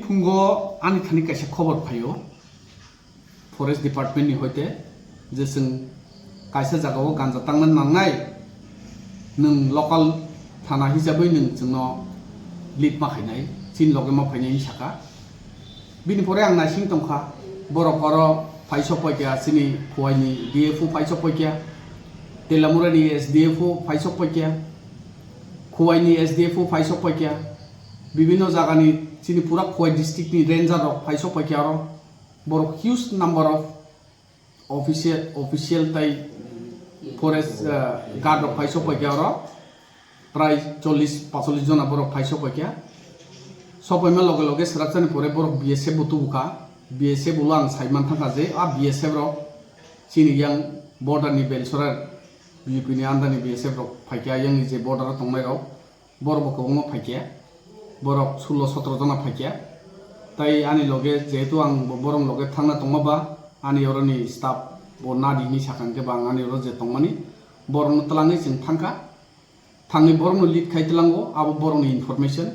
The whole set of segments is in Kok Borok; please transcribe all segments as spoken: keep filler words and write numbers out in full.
Phungo ani thani kaisa khobor phaio forest department ni hoite, je chwng kaisa jagao ganja tangna nangnai, nwng local thana hisabwi nwng chwngno lead ma khainai, chini loge ma phainai hinwi sakha. Bini pore ang naising tongkha, borok oro phaisok paikha, chini Khowai ni D F O phaisok paikha, Telamura ni S D F O phaisok paikha, Khowai ni S D F O phaisok paikha, bibinno jagani chini pura Khowai district ni ranger rok phaisok paikha oro. Borok huge number of official, official tai forest, uh, guard rok phaisok paikha oro. Prai chollish paichollish jona borok phaisok paikha. Sopaima loge loge swrapsani pore borok B S F bo tubukha. B S F ulo ang saiman thangkha je a B S F rok chini yang border ni Belsora B U P ni under ni B S F rok phaikha, yang ni je border o tongnai rok. Borok bo kwbangma phaikha, borok sullo sotro jona phaikha. Tai ani loge jehetu ang bo-, borok loge thangna tongma ba, ani oroni staff bo nadi hinwi sakha, hwnkhe ba ang ani oro je tongmani borokno twlangwi chwng thangkha. Thangwi borokno lead khai twlango, abo borokni information.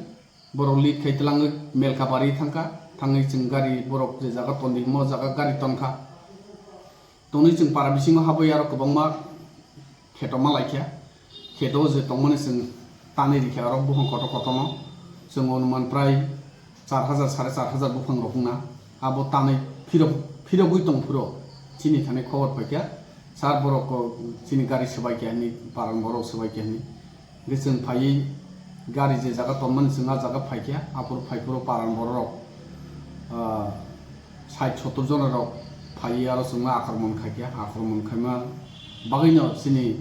Borok lead khai twlangwi Melkabari thangkha, thangwi chwng gari borok je jaga tondi himo jaga gari tonkha. Tonwi chwng para bisingo habwi aro kwbangma kheto ma laikha. Kheto je tongmani chwng tanwi rikha aro buphang kotor kotorno. Chwng onuman prai char hajar, sare char hajar buphang rok wngna. Abo tanwi phirok, phirogwi tong phuro chini thani khobor phaikha. Sir borok ko chini gari swbaikha hinwi, paran borok swbaikha hinwi. Hwnkhe chwng phaiwi gari je jaga tonmani chwng a jaga phaikha, aphuru phaiphuru paran borok, ah, sait sottor jona rok phaiwi aro chwngno akromon khaikha, akromon khaima bagwino chini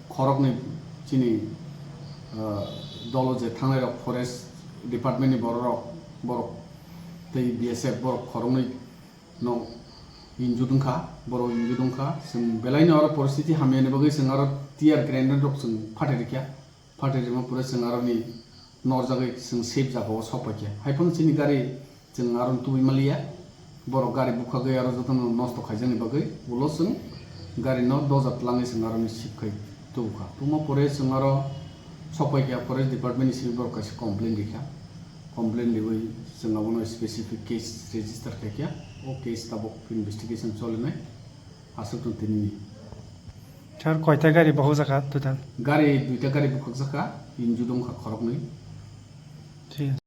khoroknwi chini, ah, dolo je thangnai rok forest department ni borok rok, borok tei B S F borok khoroknwi no injured wngkha, borok injured wngkha. Chwng belaino oro poristiti hamyani bagwi chwng aro tear grenade rok chwng phatari kha. Phatari rima pore chwng aroni norjagwi chwng safe jagao sok paikha. Haiphano chini gari chwng aro tubui maliya. Borok gari bukhagwi aro jotono nosto khaijakni bagwi ulo chwng gari no doja twlangwi chwng aroni sip khai tubukha. Tubuma pore chwng aro sok paikha forest department ni simi borok kaisa complaint rikha. Complaint riwi chwng abono specific case register khaikha. O case tabuk investigation cholinai. Aswk tong tini. Sir, koita gari bohok jaka total? Gari duita gari bukhuk jaka, injured wngkha khoroknwi. Thik ase.